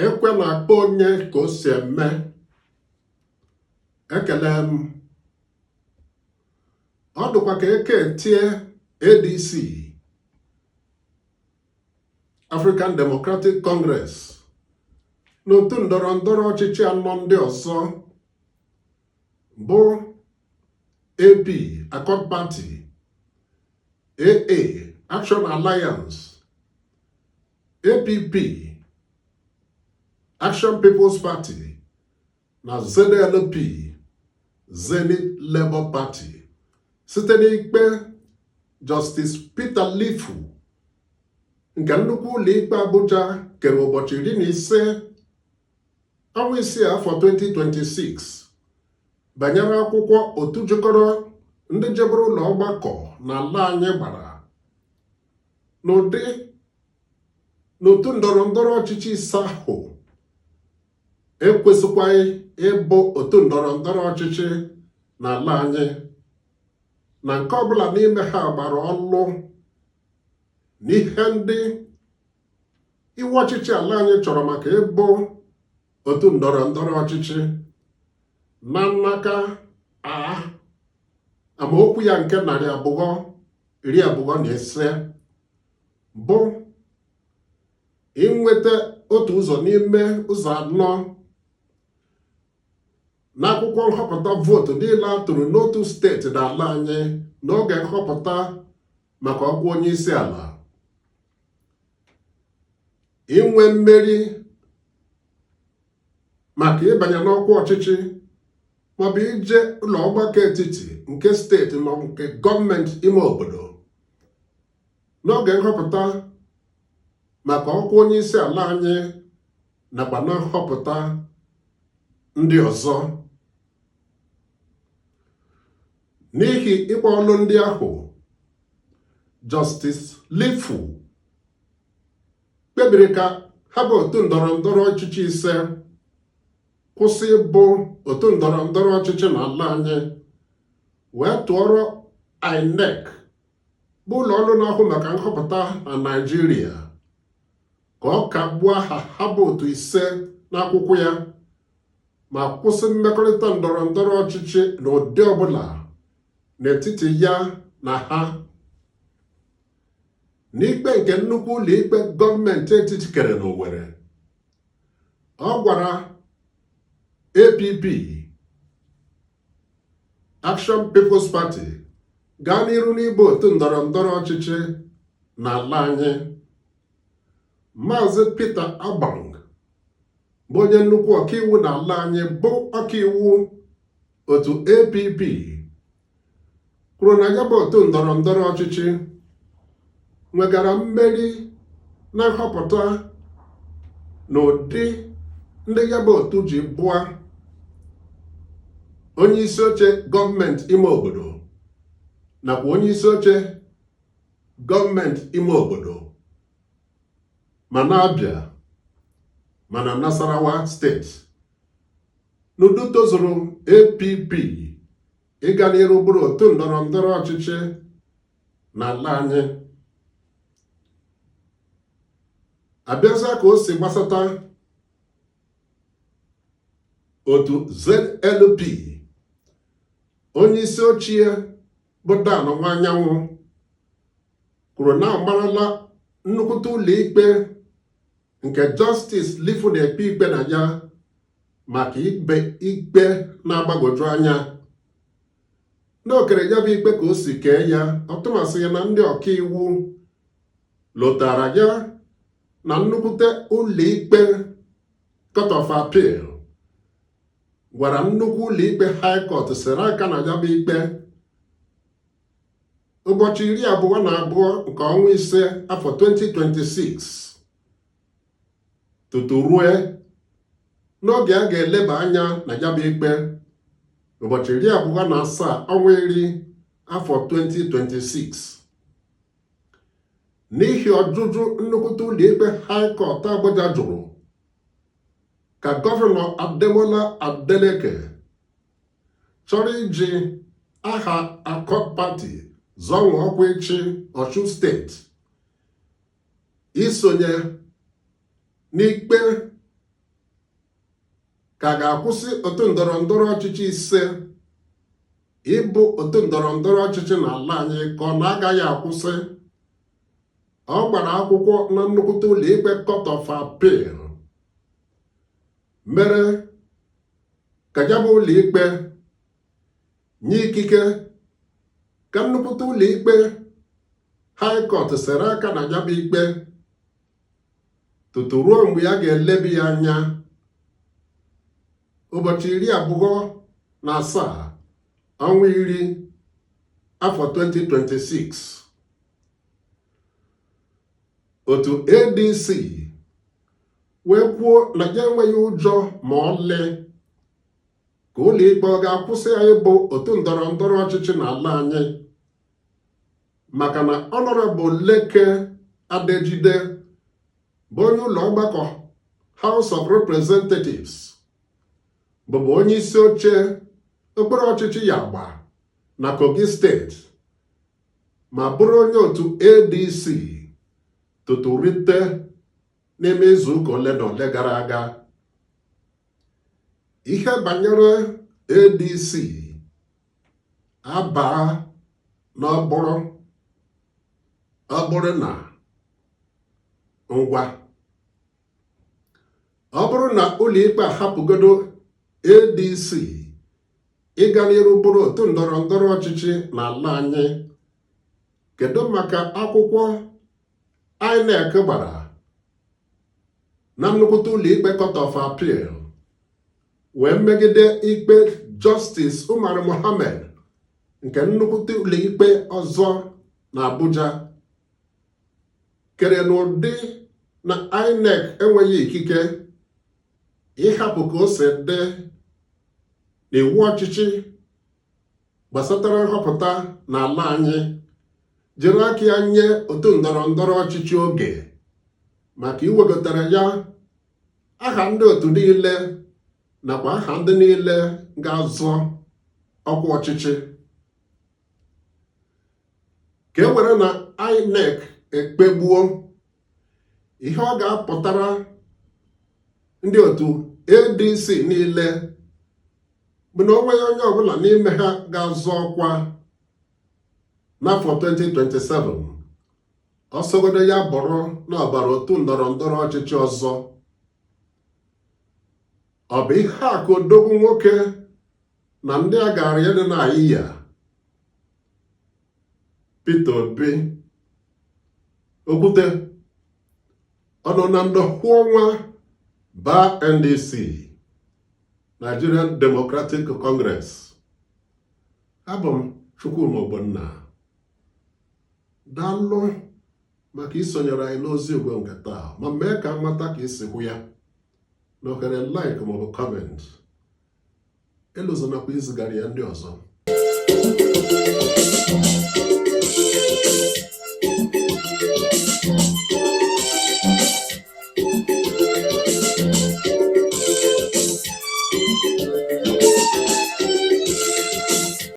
Ekwe na-akpọ onye ka o si eme. Ekele m. Ọ dịkwa ka eke tie ADC, African Democratic Congress, na otu ndọrọ ndọrọ ọchịchị anọ ndị ọzọ bụ AP, Accord Party, AA, Action Alliance, APP, Action People's Party, na ZLP, Zenith Labour Party, site n'ikpe Justice Peter Lifu nke nnukwu ụlọikpe Abuja kere ụbọchị 15 ọnwa isii afọ 2026 banyere akwụkwọ otu jikọrọ ndị jeburu ụlọ ọgbakọ n'ala anyị gbara n'ụdị n'otu ndọrọ ndọrọ ọchịchị ise ahụ ekwesịkwaghị ịbụ otu ndọrọ ndọrọ ọchịchị n'ala anyị, na nke ọbụla n'ime ha gbara ọlụ n'ihe ndị iwu ọchịchị ala anyị chọrọ maka ịbụ otu ndọrọ ndọrọ ọchịchị na nnaka a amaokwu ya nke 225 bụ inweta otu ụzọ n'ime ụzọ anọ n'akwụkwọ nhọpụta vootu niile a tụrụ n'otu steeti n'ala anyị n'oge nhọpụta maka ọkwa onye isi ala, inwe mmeri maka ịbanye n'ọkwa ọchịchị maọbụ ije ụlọ ọgbakọ etiti nke steeti maọbụ nke gọọmenti ime obodo n'oge nhọpụta maka ọkwa onye isi ala anyị nakwa na nhọpụta ndị ọzọ. N'ihi ịgba ọlụ ndị ahụ, Justice Lifu kpebiri ka ha bụ otu ndọrọ ndọrọ ọchịchị ise kwụsị ịbụ otu ndọrọ ndọrọ ọchịchị n'ala anyị, wee tụọrọ INEC, bụ ụlọ ọrụ na-ahụ maka nhọpụta na Naịjirịa, ka ọ kagbuo aha ha bụ otu ise n'akwụkwọ ya ma kwụsị mmekọrịta ndọrọ ndọrọ ọchịchị n'ụdị ọbụla n'etiti ya na ha. N'ikpe nke nnukwu ụlọikpe gọọmenti etiti kere n'Owerri, ọ gwara APP, Action People's Party, gaa n'iru n'ịbụ otu ndọrọ ndọrọ ọchịchị n'ala anyị. Maazị Peter Abang bụ onye nnukwu ọkaiwu n'ala anyị, bụ ọkaiwu otu APP, kwuru na ya bụ otu ndọrọ ndọrọ ọchịchị nwegara mmeri na nhọpụta n'ụdị ndị ya bụ otu ji bụa onye isi oche gọọmenti ime obodo nakwa onye isi oche gọọmenti ime obodo ma na Abia ma na Nasarawa steeti n'ụdị tozuru APP ịga n'iru bụrụ otu ndọrọ ndọrọ ọchịchị n'ala anyị. Abịazịa ka o si gbasata otu ZLP, onye isi oche bụ Dan Nwanyanwụ kwuru na amarala nnukwute ụlọikpe nke Justice Lifu na-ekpe ikpe na ya maka ikpe ikpe na-agbagwoju anya na o kere ya bụ ikpe ka o si kee ya, ọtụmasị ya na ndị ọkaiwu lotara ya na nnukwute ụlọikpe Court of Appeal gwara nnukwu ụlọikpe High Court sere aka na ya bụ ikpe ụbọchị 22 nke ọnwa ise afọ 2026 tutu rue n'oge a ga-eleba anya na ya bụ ikpe ụbọchị 27 ọnwa iri afọ 2026. N'ihi ọjụjụ nnukwute ụlọikpe High Court Abuja jụrụ ka gọvanọ Ademola Adeleke chọrọ iji aha Accord Party zọnwe ọkwa ịchị Ọshụn steeti isonye n'ikpe. Ka ga-akwụsị otu ndọrọ ndọrọ ọchịchị ise ịbụ otu ndọrọ ndọrọ ọchịchị n'ala anyị, ka ọ na-agaghị akwụsị? Ọ gbara akwụkwọ na nnukwute ụlọikpe Court of Appeal, mere ka ya bụ ụlọikpe nye ikike ka nnukwute ụlọikpe High Court sere aka na ya bụ ikpe tutu ruo mgbe ya ga-elebi ya anya ụbọchị 27 ọnwa 10 afọ 2026. Otu ADC wee kwuo na ya enweghị ụjọ ma ọlị ka ụlọikpe ọ ga-akwụsị ya ịbụ otu ndọrọ ndọrọ ọchịchị n'ala anyị, maka na Honorable Leke Adejide bụ onye ụlọ ọgbakọ House of Representatives, bụbu onye isi oche okpuru ọchịchị Yagba na Kogi Steeti, ma bụrụ onye otu ADC tuturite n'ime izu ụka ole na ole gara aga. Ihe banyere ADC abaa n'ọbụrụ ọ bụrụ na ngwa ọ bụrụ na ụlọikpe ahapụgodo ADC ịga n'iru bụrụ otu ndọrọ ndọrọ ọchịchị n'ala anyị, kedu maka akwụkwọ INEC gbara na nnukwute ụlọikpe Court of Appeal wee megide ikpe Justice Umar Mohammed nke nnukwute ụlọikpe ọzọ na Abuja kere n'ụdị na INEC enweghị ikike ịhapụ ka o si dị n'iwu ọchịchị gbasatara nhọpụta n'ala anyị, jiri aka ya nye otu ndọrọ ndọrọ ọchịchị oge maka iwegotere ya aha ndị otu niile nakwa aha ndị niile ga-azọ ọkwa ọchịchị? Ka e were na INEC ekpegbuo, ihe ọ ga-apụtara ndị otu ADC niile bụ na onweghị onye ọbụla n'ime ha ga-azọ ọkwa n'afọ 2027, ọsọgodo ya bụrụ na ọbara otu ndọrọ ndọrọ ọchịchị ọzọ. Ọ bụ ihe a ka odogwu nwoke na ndị a gara ya dị na ya Peter Obi okwute ọ nọ na ndọkwu ọnwa baa NDC, Nigerian Democratic Congress. Abụ m Chukwuma Ogbonna. Daalụ maka isonyere anyị n'ozi ugbo nke taa, ma mee ka mata ka isi hụ ya na ohere like maọbụ comment. Elozonakwa izigara ya ndị ọzọ.